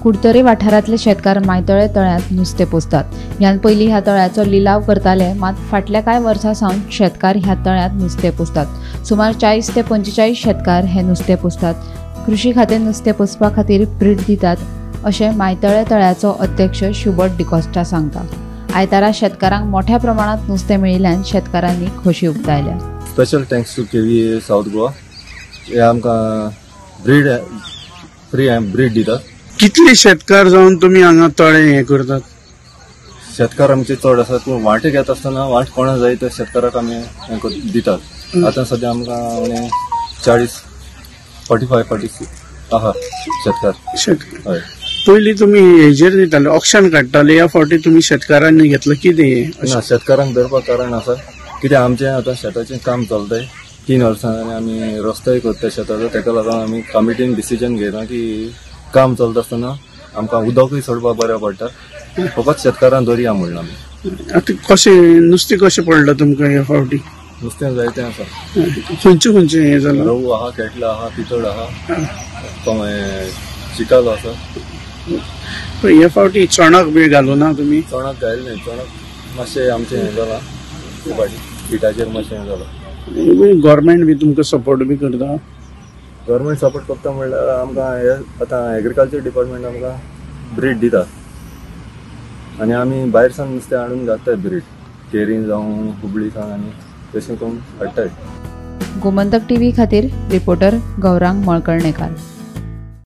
कुडतरे वाठारांतले शेतकार मायतळे तळ्यांत नुस्तें पोसतात. ह्यान पयलीं ह्या तळ्याचो लिलाव करताले, मात फाटल्या कांय वर्सां सावन शेतकार ह्या तळ्यांत नुस्तें पोसतात. सुमार 40 ते 45 शेतकार हे नुस्तें पोसतात. कृषी खातें नुस्तें पोसपा खातीर ब्रीड दितात अशें मायतळे तळ्याचो अध्यक्ष शुबर्ट डिकॉस्टा सांगता. आयतारा शेतकारांक मोठ्या प्रमाणात नुस्तें मेळिल्ल्यान शेतकारांनी खोशी उक्तायल्या. Special thanks to KVA South Goa, हे आमकां ब्रीड फ्री ब्रीड दितात. कितले शेतकार जावन तुमी हांगा तळें हें करतात? शेतकार आमचे चड आसात, पूण वांटे घेता आसतना वांट कोणा जाय त्या शेतकाराक आमी हें दितात. आतां सद्या आमकां उणें 40 45 46 आहा शेतकार. हय. पयलीं तुमी हेजेर दिताले, ऑक्शन काडटाले, ह्या फावटी तुमी शेतकारांनी घेतलं कितें? ना, शेतकारांक धरपाक कारण आसा कित्याक आमचें आतां शेताचें काम चलताय 3 वर्सां आनी आमी रस्तोय करता शेताचो. ताका लागून आमी कमिटीन डिसिजन घेयला की काम चलता आसतना आमकां उदकूय सोडपाक बरें पडटा, फकत शेतकारांक दवरया म्हणून आमी. आतां कशें नुस्तें कशें पडलां तुमकां ह्या फावटी? नुस्तें जायतें आसा. खंयचें खंयचें हें जालां? रवू आहा, केटला आहा, पितळ आहा, चिकालो आसा. हे फावटी चणक बी घालूं ना तुमी? चणक घायलें न्ही, चणक मातशें आमचें हें जालां, पिठाचेर मातशें हें जालां. गव्हर्मेंट बी तुमकां सपोर्ट बी करता? गव्हर्मेंट सपोर्ट करता म्हणल्यार आमकां हे आतां एग्रीकल्चर डिपार्टमेंट आमकां ब्रीड दिता आनी आमी भायर सावन नुस्तें हाडून घालताय ब्रीड, केरी जावं हुबळी सावन आनी तशें करून हाडटाय. गोमंतक टीव्ही खातीर रिपोर्टर गौरांग मळकर्णेकार.